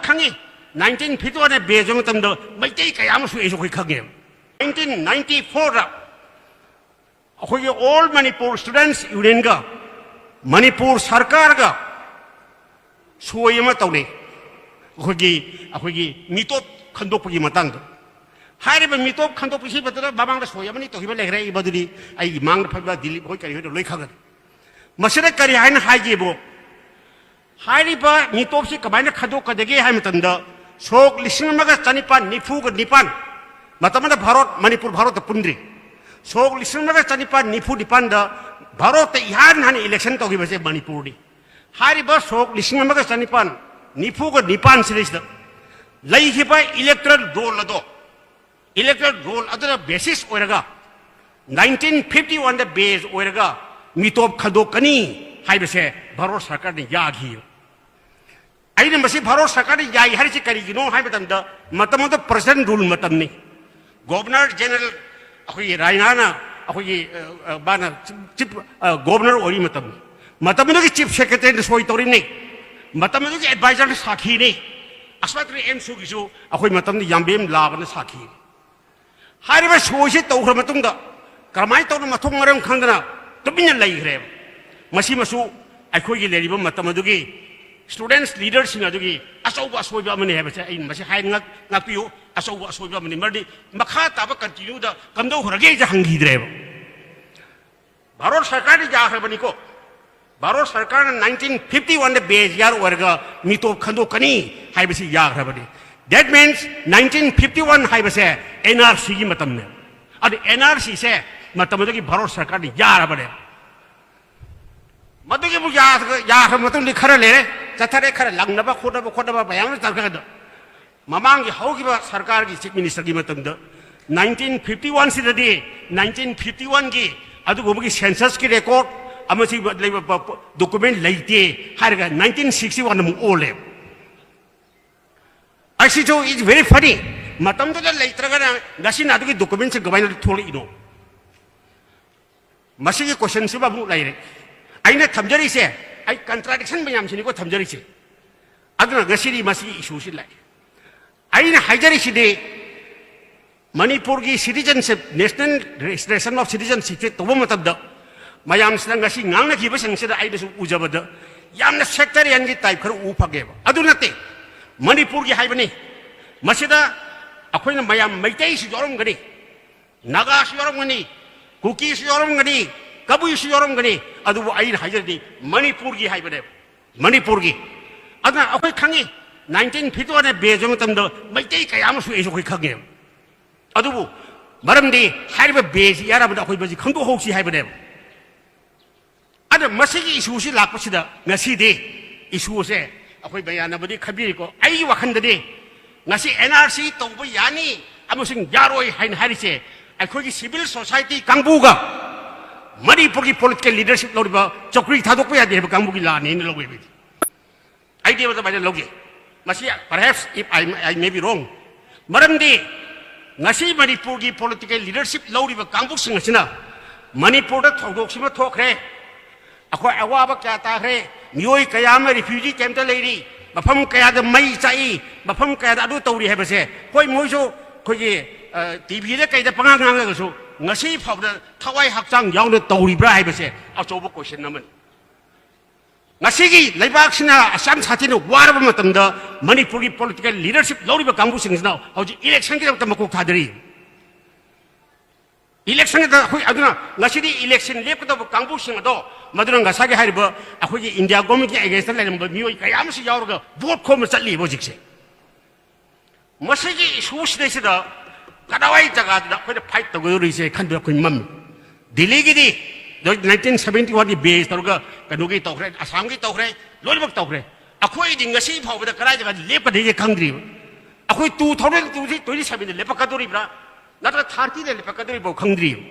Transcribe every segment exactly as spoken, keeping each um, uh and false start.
ꯈꯪꯉꯤ꯫ Nineteen fifty ꯋꯥꯟꯗ ꯕꯦꯁ ꯑꯣꯏꯕ ꯃꯇꯝꯗ ꯃꯩꯇꯩ ꯀꯌꯥ ꯑꯃ ꯁꯣꯛꯑꯦꯁꯨ ꯑꯩꯈꯣꯏ ꯈꯪꯉꯦꯕ꯫ ꯅꯥꯏꯟꯇꯤꯟ ꯅꯥꯏꯟꯇꯤ ꯐꯣꯔꯗ ꯑꯩꯈꯣꯏꯒꯤ ꯑꯣꯜ ꯃꯅꯤꯄꯨꯔ ꯁ꯭ꯇꯨꯗꯦꯟꯠꯁ ꯌꯨꯅꯤꯌꯟꯒ ꯃꯅꯤꯄꯨꯔ ꯁꯔꯀꯥꯔꯒ ꯁꯣꯏ ꯑꯃ ꯇꯧꯅꯩ꯫ ꯑꯩꯈꯣꯏꯒꯤ ꯑꯩꯈꯣꯏꯒꯤ ꯃꯤꯇꯣꯞ ꯈꯟꯗꯣꯛꯄꯒꯤ ꯃꯇꯥꯡꯗ꯫ ꯍꯥꯏꯔꯤꯕ ꯃꯤꯇꯣꯞ ꯈꯟꯗꯣꯛꯄꯁꯤ ꯃꯇꯝꯗ ꯃꯃꯥꯡꯗ ꯁꯣꯏ ꯑꯃꯅꯤ ꯇꯧꯈꯤꯕ ꯂꯩꯈ꯭ꯔꯦ꯫ ꯃꯗꯨꯗꯤ ꯑꯩꯒꯤ ꯃꯥꯡꯗ ꯐꯝꯕ ꯗꯤꯂꯤꯞ ꯍꯣꯏ ꯀꯔꯤ ꯍꯣꯏꯗ ꯂꯣꯏ ꯈꯪꯒꯅꯤ꯫ ꯃꯁꯤꯗ ꯀꯔꯤ ꯍꯥꯏꯅ ꯍꯥꯏꯒꯦꯕꯨ, ꯍꯥꯏꯔꯤꯕ ꯃꯤꯇꯣꯞꯁꯤ ꯀꯃꯥꯏꯅ ꯈꯟꯗꯣꯛꯀꯗꯒꯦ ꯍꯥꯏꯕ ꯃꯇꯝꯗ, ꯁꯣꯛ ꯂꯤꯁꯤꯡ ꯑꯃꯒ ꯆꯅꯤꯄꯥꯟ ꯅꯤꯐꯨꯒ ꯅꯤꯄꯥꯟ, ꯃꯇꯝ ꯑꯃꯗ ꯚꯥꯔꯣꯠ, ꯃꯅꯤꯄꯨꯔ ꯚꯥꯔꯣꯠꯇ ꯄꯨꯟꯗ꯭ꯔꯤ꯫ ꯁꯣꯛ ꯂꯤꯁꯤꯡ ꯑꯃꯒ ꯆꯅꯤꯄꯥꯟ ꯅꯤꯐꯨ ꯅꯤꯄꯥꯟꯗ ꯚꯥꯔꯣꯠꯇ ꯏꯍꯥꯟ ꯍꯥꯟꯅ ꯏꯂꯦꯛꯁꯟ ꯇꯧꯈꯤꯕꯁꯦ ꯃꯅꯤꯄꯨꯔꯅꯤ꯫ ꯍꯥꯏꯔꯤꯕ ꯁꯣꯛ ꯂꯤꯁꯤꯡ ꯑꯃꯒ ꯆꯅꯤꯄꯥꯟ ꯅꯤꯐꯨꯒ ꯅꯤꯄꯥꯟ ꯁꯤꯗꯩꯁꯤꯗ ꯂꯩꯈꯤꯕ ꯏꯂꯦꯛꯇꯔꯦꯜ ꯔꯣꯜ ꯑꯗꯣ, ꯏꯂꯦꯛꯇꯔꯦꯜ ꯔꯣꯜ ꯑꯗꯨꯅ ꯕꯦꯁꯤꯁ ꯑꯣꯏꯔꯒ ꯅꯥꯏꯟꯇꯤꯟ ꯐꯤꯐꯇꯤ ꯋꯥꯟꯗ ꯕꯦꯁ ꯑꯣꯏꯔꯒ ꯃꯤꯇꯣꯞ ꯈꯟꯗꯣꯛꯀꯅꯤ ꯍꯥꯏꯕꯁꯦ ꯚꯥꯔꯠ ꯁꯔꯀꯥꯔꯅ ꯌꯥꯈꯤ꯫ ꯑꯩꯅ ꯃꯁꯤ ꯚꯥꯔꯠ ꯁꯔꯀꯥꯔꯅ ꯌꯥꯏ ꯍꯥꯏꯔꯤꯁꯤ ꯀꯔꯤꯒꯤꯅꯣ ꯍꯥꯏꯕ ꯃꯇꯝꯗ, ꯃꯇꯝ ꯑꯗꯨ ꯄ꯭ꯔꯦꯁꯤꯗꯦꯟꯠ ꯔꯨꯜ ꯃꯇꯝꯅꯤ꯫ ꯒꯣꯕꯔꯅꯔ ꯖꯦꯅꯔꯦꯜ ꯑꯩꯈꯣꯏꯒꯤ ꯔꯥꯏꯅꯥꯅ ꯑꯩꯈꯣꯏꯒꯤ, ꯑ, ꯑ, ꯃꯥꯅ ꯆꯤꯞ, ꯆꯤꯞ, ꯑ, ꯒꯣꯕꯔꯅꯔ ꯑꯣꯏꯔꯤ ꯃꯇꯝꯅꯤ꯫ ꯃꯇꯝ ꯑꯗꯨꯒꯤ ꯆꯤꯞ ꯁꯦꯀ꯭ꯔꯦꯇꯔꯤꯅ ꯁꯣꯏ ꯇꯧꯔꯤꯅꯤ꯫ ꯃꯇꯝ ꯑꯗꯨꯒꯤ ꯑꯦꯗꯚꯥꯏꯖꯔꯅ ꯁꯥꯈꯤꯅꯤ꯫ ꯑꯁꯃꯥꯇ꯭ꯔꯤ ꯑꯦꯝ ꯁꯨꯒꯤꯁꯨ ꯑꯩꯈꯣꯏ ꯃꯇꯝꯗ ꯌꯥꯝꯕꯦꯝ ꯂꯥꯕꯅ ꯁꯥꯈꯤ꯫ ꯍꯥꯏꯔꯤꯕ ꯁꯣꯏꯁꯤ ꯇꯧꯈ꯭ꯔ ꯃꯇꯨꯡꯗ ꯀꯔꯝꯍꯥꯏꯅ ꯇꯧꯅ ꯃꯊꯣꯡ ꯃꯔꯝ ꯈꯪꯗꯅ ꯇꯨꯃꯤꯟꯅ ꯂꯩꯈ꯭ꯔꯦꯕ꯫ ꯃꯁꯤꯃꯁꯨ ꯑꯩꯈꯣꯏꯒꯤ ꯂꯩꯔꯤꯕ ꯃꯇꯝ ꯑꯗꯨꯒꯤ ꯁ꯭ꯇꯨꯗꯦꯟꯠꯁ ꯂꯤꯗꯔꯁꯤꯡ ꯑꯗꯨꯒꯤ ꯑꯆꯧꯕ ꯑꯁꯣꯏꯕ ꯑꯃꯅꯤ ꯍꯥꯏꯕꯁꯦ ꯑꯩꯅ ꯃꯁꯤ ꯍꯥꯏ ꯉꯥꯛ-, ꯉꯥꯛꯄꯤꯌꯨ꯫ ꯑꯆꯧꯕ ꯑꯁꯣꯏꯕ ꯑꯃꯅꯤ꯫ ꯃꯔꯝꯗꯤ ꯃꯈꯥ ꯇꯥꯕ ꯀꯟꯇꯤꯅ꯭ꯌꯨꯗ ꯀꯝꯗꯧꯈ꯭ꯔꯒꯦ ꯍꯥꯏꯁꯦ ꯍꯪꯈꯤꯗ꯭ꯔꯦꯕ꯫ ꯚꯥꯔꯠ ꯁꯔꯀꯥꯔꯅ ꯌꯥꯈ꯭ꯔꯕꯅꯤꯀꯣ꯫ ꯚꯥꯔꯠ ꯁꯔꯀꯥꯔꯅ ꯅꯥꯏꯟꯇꯤꯟ ꯐꯤꯐꯇꯤ ꯋꯥꯟꯗ ꯕꯦꯁ ꯌꯥꯔ ꯑꯣꯏꯔꯒ ꯃꯤꯇꯣꯞ ꯈꯟꯗꯣꯛꯀꯅꯤ ꯍꯥꯏꯕꯁꯤ ꯌꯥꯈ꯭ꯔꯕꯅꯤ꯫ That means nineteen fifty one ꯍꯥꯏꯕꯁꯦ ꯑꯦꯟ ꯑꯥꯔ ꯁꯤꯒꯤ ꯃꯇꯝꯅꯦ꯫ ꯑꯗꯨ ꯑꯦꯟ ꯑꯥꯔ ꯁꯤꯁꯦ ꯃꯇꯝ ꯑꯗꯨꯒꯤ ꯚꯥꯔꯠ ꯁꯔꯀꯥꯔꯅ ꯌꯥꯔꯕꯅꯦ꯫ ꯃꯗꯨꯒꯤ ꯑꯃꯨꯛ ꯌꯥ-, ꯌꯥꯈ꯭ꯔꯕ ꯃꯇꯨꯡꯗꯤ ꯈꯔ ꯂꯩꯔꯦ, ꯆꯠꯊꯔꯦ, ꯈꯔ ꯂꯪꯅꯕ ꯈꯣꯠꯅꯕ ꯈꯣꯠꯅꯕ ꯃꯌꯥꯝ ꯑꯃ ꯆꯠꯈ꯭ꯔꯦ꯫ ꯑꯗꯣ ꯃꯃꯥꯡꯒꯤ ꯍꯧꯈꯤꯕ ꯁꯔꯀꯥꯔꯒꯤ ꯆꯤꯐ ꯃꯤꯅꯤꯁꯇꯔꯒꯤ ꯃꯇꯝꯗ ꯅꯥꯏꯟꯇꯤꯟ ꯐꯤꯐꯇꯤ ꯋꯥꯟꯁꯤꯗꯗꯤ ꯅꯥꯏꯟꯇꯤꯟ ꯐꯤꯐꯇꯤ ꯋꯥꯟꯒꯤ ꯑꯗꯨꯒꯨꯝꯕꯒꯤ ꯁꯦꯟꯁꯁꯀꯤ ꯔꯦꯀꯣꯔꯗ ꯑꯃꯁꯨ ꯂꯩꯕ ꯄ-, ꯄ-, ꯗꯣꯀꯨꯃꯦꯟ ꯂꯩꯇꯦ ꯍꯥꯏꯔꯒ ꯅꯥꯏꯟꯇꯤꯟ ꯁꯤꯛꯁꯇꯤ ꯋꯥꯟꯗ ꯑꯃꯨꯛ ꯑꯣꯜꯂꯦ꯫ ꯑꯁꯤꯁꯨ is very funny꯫ ꯃꯇꯝꯗꯨꯗ ꯂꯩꯇ꯭ꯔꯒꯅ ꯉꯁꯤꯅ ꯑꯗꯨꯒꯤ ꯗꯣꯀꯨꯃꯦꯟꯁꯤ ꯀꯃꯥꯏꯅ ꯊꯣꯛꯂꯛꯏꯅꯣ? ꯃꯁꯤꯒꯤ ꯀꯣꯏꯁꯟꯁꯤꯃ ꯑꯃꯨꯛ ꯂꯩꯔꯦ꯫ ꯑꯩꯅ ꯊꯝꯖꯔꯤꯁꯦ, ꯑꯩ ꯀꯟꯇ꯭ꯔꯥꯗꯤꯛꯁꯟ ꯃꯌꯥꯝꯁꯤꯅꯤꯀꯣ ꯊꯝꯖꯔꯤꯁꯦ꯫ ꯑꯗꯨꯅ ꯉꯁꯤꯗꯤ ꯃꯁꯤꯒꯤ ꯏꯁꯨꯁꯤ ꯂꯥꯛꯏ꯫ ꯑꯩꯅ ꯍꯥꯏꯖꯔꯤꯁꯤꯗꯤ, ꯃꯅꯤꯄꯨꯔꯒꯤ citizenship, national registration of citizenshipꯁꯦ ꯇꯧꯕ ꯃꯇꯝꯗ ꯃꯌꯥꯝꯁꯤꯅ ꯉꯁꯤ ꯉꯥꯡꯅꯈꯤꯕꯁꯤꯡꯁꯤꯗ ꯑꯩꯅ ꯁꯨꯝ ꯎꯖꯕꯗ ꯌꯥꯝꯅ sectarianꯒꯤ type ꯈꯔ ꯎꯕ ꯐꯪꯉꯦꯕ꯫ ꯑꯗꯨ ꯅꯠꯇꯦ, ꯃꯅꯤꯄꯨꯔꯒꯤ ꯍꯥꯏꯕꯅꯤ꯫ ꯃꯁꯤꯗ ꯑꯩꯈꯣꯏꯅ ꯃꯌꯥꯝ ꯃꯩꯇꯩꯁꯨ ꯌꯥꯎꯔꯝꯒꯅꯤ, ꯅꯥꯒꯥꯁꯨ ꯌꯥꯎꯔꯝꯒꯅꯤ, ꯀꯨꯀꯤꯁꯨ ꯌꯥꯎꯔꯝꯒꯅꯤ, ꯀꯕꯨꯏꯁꯨ ꯌꯥꯎꯔꯝꯒꯅꯤ, ꯑꯗꯨꯕꯨ ꯑꯩꯅ ꯍꯥꯏꯖꯔꯗꯤ ꯃꯅꯤꯄꯨꯔꯒꯤ ꯍꯥꯏꯕꯅꯦꯕ, ꯃꯅꯤꯄꯨꯔꯒꯤ꯫ ꯑꯗꯨꯅ ꯑꯩꯈꯣꯏ ꯈꯪꯉꯤ, nineteen fifty one base ꯃꯇꯝꯗ ꯃꯩꯇꯩ ꯀꯌꯥ ꯑꯃ ꯁꯣꯛꯏꯁꯨ ꯑꯩꯈꯣꯏ ꯈꯪꯉꯦꯕ꯫ ꯑꯗꯨꯕꯨ ꯃꯔꯝꯗꯤ ꯍꯥꯏꯔꯤꯕ baseꯁꯤ ꯌꯥꯔꯕꯗ ꯑꯩꯈꯣꯏ ꯃꯁꯤ ꯈꯪꯗꯣꯛꯍꯧꯁꯤ ꯍꯥꯏꯕꯅꯦꯕ꯫ ꯑꯗ ꯃꯁꯤꯒꯤ ꯏꯁꯨꯁꯤ ꯂꯥꯛꯄꯁꯤꯗ ꯉꯁꯤꯗꯤ ꯏꯁꯨꯁꯦ ꯑꯩꯈꯣꯏ ꯃꯌꯥꯝꯅꯕꯨꯗꯤ ꯈꯟꯕꯤꯔꯤꯀꯣ꯫ ꯑꯩꯒꯤ ꯋꯥꯈꯜꯗꯗꯤ ꯉꯁꯤ NRC ꯇꯧꯕ ꯌꯥꯅꯤ ꯑꯃꯁꯨꯡ ꯌꯥꯔꯣꯏ ꯍꯥꯏꯅ ꯍꯥꯏꯔꯤꯁꯦ ꯑꯩꯈꯣꯏꯒꯤ civil society ꯀꯥꯡꯕꯨꯒ ꯃꯅꯤꯄꯨꯔꯒꯤ political leadership ꯂꯧꯔꯤꯕ ꯆꯧꯀ꯭ꯔꯤ ꯊꯥꯗꯣꯛꯄ ꯌꯥꯗꯦ ꯍꯥꯏꯕ ꯀꯥꯡꯕꯨꯒꯤ ꯂꯥꯟꯅꯦꯅ ꯂꯧꯋꯦꯕ ꯑꯩꯗꯤ꯫ ꯑꯩꯗꯤ ꯑꯗꯨꯃꯥꯏꯅ ꯂꯧꯖꯩ꯫ ꯃꯁꯤ perhaps if I, I may be wrong꯫ ꯃꯔꯝꯗꯤ ꯉꯁꯤ ꯃꯅꯤꯄꯨꯔꯒꯤ political leadership ꯂꯧꯔꯤꯕ ꯀꯥꯡꯕꯨꯁꯤꯡ ꯑꯁꯤꯅ ꯃꯅꯤꯄꯨꯔꯗ ꯊꯧꯗꯣꯛꯁꯤꯃ ꯊꯣꯛꯈ꯭ꯔꯦ, ꯑꯩꯈꯣꯏ ꯑꯋꯥꯕ ꯀꯌꯥ ꯇꯥꯈ꯭ꯔꯦ, ꯃꯤꯑꯣꯏ ꯀꯌꯥ ꯑꯃ refugee campꯇ ꯂꯩꯔꯤ, ꯃꯐꯝ ꯀꯌꯥꯗ ꯃꯩ ꯆꯥꯛꯏ, ꯃꯐꯝ ꯀꯌꯥꯗ ꯑꯗꯨ ꯇꯧꯔꯤ ꯍꯥꯏꯕꯁꯦ꯫ ꯍꯣꯏ, ꯃꯣꯏꯁꯨ ꯑꯩꯈꯣꯏꯒꯤ TVꯗ ꯀꯩꯗ ꯄꯉꯥꯡ ꯉꯥꯡꯂꯒꯁꯨ ꯉꯁꯤ ꯐꯥꯎꯕꯗ ꯊꯋꯥꯏ ꯍꯛꯆꯥꯡ ꯌꯥꯎꯅ ꯇꯧꯔꯤꯕ꯭ꯔꯥ ꯍꯥꯏꯕꯁꯦ ꯑꯆꯧꯕ question ꯑꯃꯅꯤ꯫ ꯉꯁꯤꯒꯤ ꯂꯩꯕꯥꯛꯁꯤꯅ ꯑꯁꯨꯛ ꯌꯥꯝ ꯁꯥꯊꯤꯅ ꯋꯥꯔꯕ ꯃꯇꯝꯗ ꯃꯅꯤꯄꯨꯔꯒꯤ political leadership ꯂꯧꯔꯤꯕ ꯀꯥꯡꯕꯨꯁꯤꯡꯁꯤꯅ ꯍꯧꯖꯤꯛ electionꯒꯤꯗꯃꯛꯇ ꯃꯀꯣꯛ ꯊꯥꯗꯔꯤ꯫ Electionꯒꯤꯗ ꯑꯩꯈꯣꯏ ꯑꯗꯨꯅ ꯉꯁꯤꯗꯤ election ꯂꯦꯞꯀꯗꯕ ꯀꯥꯡꯕꯨꯁꯤꯡ ꯑꯗꯣ, ꯃꯗꯨꯅ ꯉꯁꯥꯏꯒꯤ ꯍꯥꯏꯔꯤꯕ ꯑꯩꯈꯣꯏꯒꯤ India governmentꯀꯤ againstꯇ ꯂꯩꯔꯝꯕ ꯃꯤꯑꯣꯏ ꯀꯌꯥ ꯑꯃꯁꯨ ꯌꯥꯎꯔꯒ vote ꯈꯣꯝꯕ ꯆꯠꯂꯤꯕ ꯍꯧꯖꯤꯛꯁꯦ꯫ ꯃꯁꯤꯒꯤ issue ꯁꯤꯗꯩꯁꯤꯗ ꯀꯗꯥꯏꯋꯥꯏ ꯖꯒꯥꯗꯨꯗ ꯑꯩꯈꯣꯏꯅ fight ꯇꯧꯒꯗꯧꯔꯤꯁꯦ ꯈꯟꯕꯗ ꯑꯩꯈꯣꯏ ꯃꯝꯃꯤ꯫ ꯗꯤꯜꯂꯤꯒꯤꯗꯤ nineteen seventy oneꯒꯤ base ꯇꯧꯔꯒ ꯀꯩꯅꯣꯒꯤ ꯇꯧꯈ꯭ꯔꯦ, ꯑꯁꯥꯝꯒꯤ ꯇꯧꯈ꯭ꯔꯦ, ꯂꯣꯏꯅꯃꯛ ꯇꯧꯈ꯭ꯔꯦ꯫ ꯑꯩꯈꯣꯏꯗꯤ ꯉꯁꯤ ꯐꯥꯎꯕꯗ ꯀꯗꯥꯏ ꯖꯒꯥꯗ ꯂꯦꯞꯀꯗꯒꯦ ꯈꯪꯗ꯭ꯔꯤꯕ꯫ ꯑꯩꯈꯣꯏ two thousand twenty sevenꯗ ꯂꯦꯞꯄꯛꯀꯗꯧꯔꯤꯕ꯭ꯔꯥ ꯅꯠꯇ꯭ꯔꯒ thirtyꯗ ꯂꯦꯞꯄꯛꯀꯗꯧꯔꯤꯕ꯭ꯔꯥ ꯈꯪꯗ꯭ꯔꯤꯕ꯫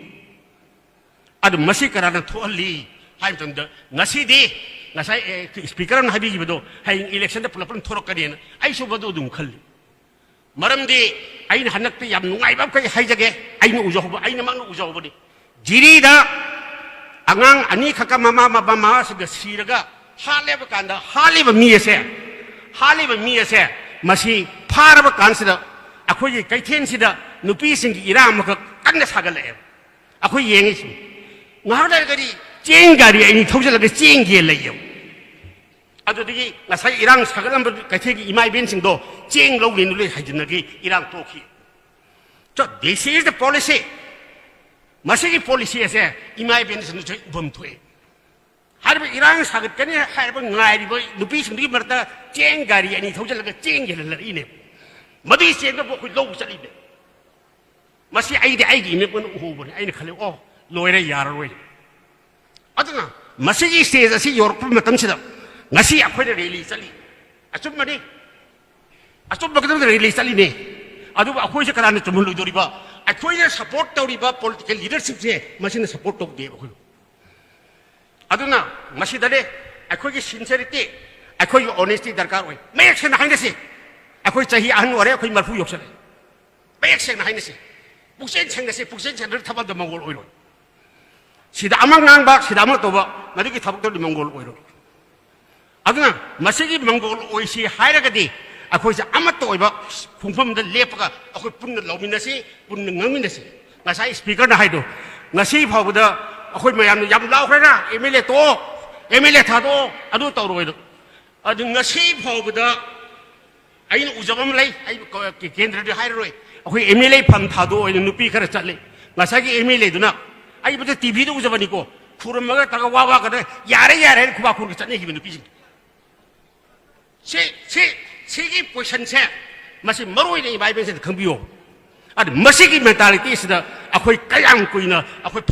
ꯑꯗꯨ ꯃꯁꯤ ꯀꯅꯥꯅ ꯊꯣꯛꯍꯜꯂꯤ ꯍꯥꯏꯕ ꯃꯇꯝꯗ ꯉꯁꯤꯗꯤ ꯉꯁꯥꯏ speaker ꯑꯃꯅ ꯍꯥꯏꯕꯤꯈꯤꯕꯗꯣ ꯍꯌꯦꯡ electionꯗ ꯄꯨꯂꯞ ꯄꯨꯂꯞ ꯊꯣꯛꯂꯛꯀꯅꯤꯅ ꯑꯩꯁꯨ ꯃꯗꯨ ꯑꯗꯨꯝ ꯈꯜꯂꯤ꯫ ꯃꯔꯝꯗꯤ ꯑꯩꯅ ꯍꯟꯗꯛꯇ ꯌꯥꯝ ꯅꯨꯡꯉꯥꯏꯕ ꯑꯃꯈꯛ ꯍꯥꯏꯖꯒꯦ꯫ ꯑꯩꯅ ꯎꯖꯍꯧꯕ, ꯑꯩꯅꯃꯛꯅ ꯎꯖꯍꯧꯕꯅꯤ꯫ ꯖꯤꯔꯤꯗ ꯑꯉꯥꯡ ꯑꯅꯤꯈꯛꯀ ꯃꯃꯥ ꯃꯄꯥ ꯃꯃꯥꯁꯤꯡꯒ ꯁꯤꯔꯒ ꯍꯥꯠꯂꯦꯕ ꯀꯥꯟꯗ ꯍꯥꯠꯂꯤꯕ ꯃꯤ ꯑꯁꯦ ꯍꯥꯠꯂꯤꯕ ꯃꯤ ꯑꯁꯦ, ꯃꯁꯤ ꯐꯥꯔꯕ ꯀꯥꯟꯁꯤꯗ ꯑꯩꯈꯣꯏꯒꯤ ꯀꯩꯊꯦꯜꯁꯤꯗ ꯅꯨꯄꯤꯁꯤꯡꯒꯤ ꯏꯔꯥꯡ ꯑꯃꯈꯛ ꯀꯟꯅ ꯁꯥꯒꯠꯂꯛꯑꯦꯕ꯫ ꯑꯩꯈꯣꯏ ꯌꯦꯡꯉꯤꯁꯤ, ꯉꯥꯏꯍꯥꯛ ꯂꯩꯔꯒꯗꯤ ꯆꯦꯡ ꯒꯥꯔꯤ ꯑꯅꯤ ꯊꯧꯖꯤꯜꯂꯒ ꯆꯦꯡ ꯌꯦꯜꯂꯛꯑꯦꯕ꯫ ꯑꯗꯨꯗꯒꯤ ꯉꯁꯥꯏ ꯏꯔꯥꯡ ꯁꯥꯒꯠꯂꯝꯕ ꯀꯩꯊꯦꯜꯒꯤ ꯏꯃꯥ ꯏꯕꯦꯟꯁꯤꯡꯗꯣ ꯆꯦꯡ ꯂꯧꯒꯦꯅ ꯂꯣꯏ ꯍꯥꯏꯖꯤꯟꯅꯈꯤ, ꯏꯔꯥꯡ ꯊꯣꯛꯈꯤ꯫ So this is the policy. ꯃꯁꯤꯒꯤ ꯄꯣꯂꯤꯁꯤ ꯑꯁꯦ ꯏꯃꯥ ꯏꯕꯦꯟꯁꯤꯡꯅꯁꯨ ꯎꯐꯝ ꯊꯣꯛꯑꯦ꯫ ꯍꯥꯏꯔꯤꯕ ꯏꯔꯥꯡ ꯁꯥꯒꯠꯀꯅꯤ ꯍꯥꯏꯔꯤꯕ ꯉꯥꯏꯔꯤꯕ ꯅꯨꯄꯤꯁꯤꯡꯗꯨꯒꯤ ꯃꯔꯛꯇ ꯆꯦꯡ ꯒꯥꯔꯤ ꯑꯅꯤ ꯊꯧꯖꯤꯜꯂꯒ ꯆꯦꯡ ꯌꯦꯜꯍꯜꯂꯛꯏꯅꯦ꯫ ꯃꯗꯨꯒꯤ ꯆꯦꯡꯗꯨꯕꯨ ꯑꯩꯈꯣꯏ ꯂꯧꯕ ꯆꯠꯂꯤꯅꯦ꯫ ꯃꯁꯤ ꯑꯩꯗꯤ ꯑꯩꯒꯤ ꯏꯃꯦꯞ ꯑꯣꯏꯅ ꯎꯍꯧꯕꯅꯦ꯫ ꯑꯩꯅ ꯈꯜꯂꯦ, "ꯑꯣ, ꯂꯣꯏꯔꯦ, ꯌꯥꯔꯔꯣꯏ"꯫ ꯑꯗꯨꯅ ꯃꯁꯤꯒꯤ ꯁ꯭ꯇꯦꯖ ꯑꯁꯤ ꯌꯧꯔꯛꯄ ꯃꯇꯝꯁꯤꯗ ꯉꯁꯤ ꯑꯩꯈꯣꯏꯅ ꯔꯦꯂꯤ ꯆꯠꯂꯤ꯫ ꯑꯆꯨꯝꯕꯅꯤ, ꯑꯆꯨꯝꯕꯒꯤꯗꯃꯛꯇ ꯔꯦꯂꯤ ꯆꯠꯂꯤꯅꯦ꯫ ꯑꯗꯨꯕꯨ ꯑꯩꯈꯣꯏꯁꯦ ꯀꯅꯥꯅ ꯆꯨꯝꯍꯜꯂꯣꯏꯗꯣꯔꯤꯕ? ꯑꯩꯈꯣꯏꯅ ꯁꯄꯣꯔꯠ ꯇꯧꯔꯤꯕ ꯄꯣꯂꯤꯇꯤꯀꯦꯜ ꯂꯤꯗꯔꯁꯤꯞꯁꯦ ꯃꯁꯤꯅ ꯁꯄꯣꯔꯠ ꯇꯧꯗꯦꯕ ꯑꯩꯈꯣꯏꯕꯨ꯫ ꯑꯗꯨꯅ ꯃꯁꯤꯗꯅꯦ ꯑꯩꯈꯣꯏꯒꯤ ꯁꯤꯟꯁꯦꯔꯤꯇꯤ, ꯑꯩꯈꯣꯏꯒꯤ ꯑꯣꯅꯦꯁꯇꯤ ꯗꯔꯀꯥꯔ ꯑꯣꯏ꯫ ꯃꯌꯦꯛ ꯁꯦꯡꯅ ꯍꯥꯏꯅꯁꯤ꯫ ꯑꯩꯈꯣꯏ ꯆꯍꯤ ꯑꯍꯟ ꯑꯣꯏꯔꯦ, ꯑꯩꯈꯣꯏ ꯃꯔꯐꯨ ꯌꯧꯁꯜꯂꯦ꯫ ꯃꯌꯦꯛ ꯁꯦꯡꯅ ꯍꯥꯏꯅꯁꯤ꯫ ꯄꯨꯛꯆꯦꯜ ꯁꯦꯡꯅꯁꯤ, ꯄꯨꯛꯆꯦꯜ ꯁꯦꯡꯅ ꯊꯕꯛ ꯑꯝꯇ ꯃꯪꯒꯣꯜ ꯑꯣꯏꯔꯣꯏ꯫ ꯁꯤꯗ ꯑꯃ ꯉꯥꯡꯕ, ꯁꯤꯗ ꯑꯃ ꯇꯧꯕ, ꯃꯗꯨꯒꯤ ꯊꯕꯛꯇꯨꯗꯤ ꯃꯪꯒꯣꯜ ꯑꯣꯏꯔꯣꯏ꯫ ꯑꯗꯨꯅ ꯃꯁꯤꯒꯤ ꯃꯪꯒꯣꯜ ꯑꯣꯏꯁꯤ ꯍꯥꯏꯔꯒꯗꯤ ꯑꯩꯈꯣꯏꯁꯦ ꯑꯃꯠꯇ ꯑꯣꯏꯕ ꯈꯣꯡꯐꯝꯗ ꯂꯦꯞꯄꯒ ꯑꯩꯈꯣꯏ ꯄꯨꯟꯅ ꯂꯧꯃꯤꯟꯅꯁꯤ, ꯄꯨꯟꯅ ꯉꯥꯡꯃꯤꯟꯅꯁꯤ꯫ ꯉꯁꯥꯏ ꯁ꯭ꯄꯤꯀꯔꯅ ꯍꯥꯏꯗꯣ, ꯉꯁꯤ ꯐꯥꯎꯕꯗ ꯑꯩꯈꯣꯏ ꯃꯌꯥꯝꯅ ꯌꯥꯝ ꯂꯥꯎꯈ꯭ꯔꯦꯅ, "ꯑꯦꯝ ꯑꯦꯜ ꯑꯦ ꯇꯣꯛꯑꯣ, ꯑꯦꯝ ꯑꯦꯜ ꯑꯦ ꯊꯥꯗꯣꯛꯑꯣ, ꯑꯗꯨ ꯇꯧꯔꯣꯏꯅ"꯫ ꯑꯗꯨ ꯉꯁꯤ ꯐꯥꯎꯕꯗ ꯑꯩꯅ ꯎꯖꯕ ꯑꯃ ꯂꯩ, ꯑꯩ ꯀ-, ꯀꯦꯟꯗ꯭ꯔꯗꯤ ꯍꯥꯏꯔꯔꯣꯏ, ꯑꯩꯈꯣꯏ ꯑꯦꯝ ꯑꯦꯜ ꯑꯦ ꯐꯝ ꯊꯥꯗꯣꯛꯑꯣ ꯍꯥꯏꯅ ꯅꯨꯄꯤ ꯈꯔ ꯆꯠꯂꯤ꯫ ꯉꯁꯥꯏꯒꯤ ꯑꯦꯝ ꯑꯦꯜ ꯑꯦꯗꯨꯅ, ꯑꯩꯕꯨꯗꯤ ꯇꯤ ꯚꯤꯗ ꯎꯖꯕꯅꯤꯀꯣ, ꯈꯨꯔꯨꯝꯃꯒ ꯇꯧꯔꯒ ꯋꯥ ꯋꯥ ꯀꯗ "ꯌꯥꯔꯦ, ꯌꯥꯔꯦ" ꯍꯥꯏꯅ ꯈꯨꯕꯥꯛ ꯈꯨꯔꯒ ꯆꯠꯅꯈꯤꯕ ꯅꯨꯄꯤꯁꯤꯡ꯫ ꯁꯤ, ꯁꯤ, ꯁꯤꯒꯤ ꯄꯣꯖꯤꯁꯟꯁꯦ, ꯃꯁꯤ ꯃꯔꯨ ꯑꯣꯏꯅ ꯏꯃꯥ ꯏꯕꯦꯟꯁꯤꯡꯅ ꯈꯪꯕꯤꯌꯣ꯫ ꯑꯗꯨ ꯃꯁꯤꯒꯤ ꯃꯦꯟꯇꯥꯂꯤꯇꯤ ꯑꯁꯤꯗ ꯑꯩꯈꯣꯏ ꯀꯌꯥꯝ ꯀꯨꯏꯅ ꯑꯩꯈꯣꯏ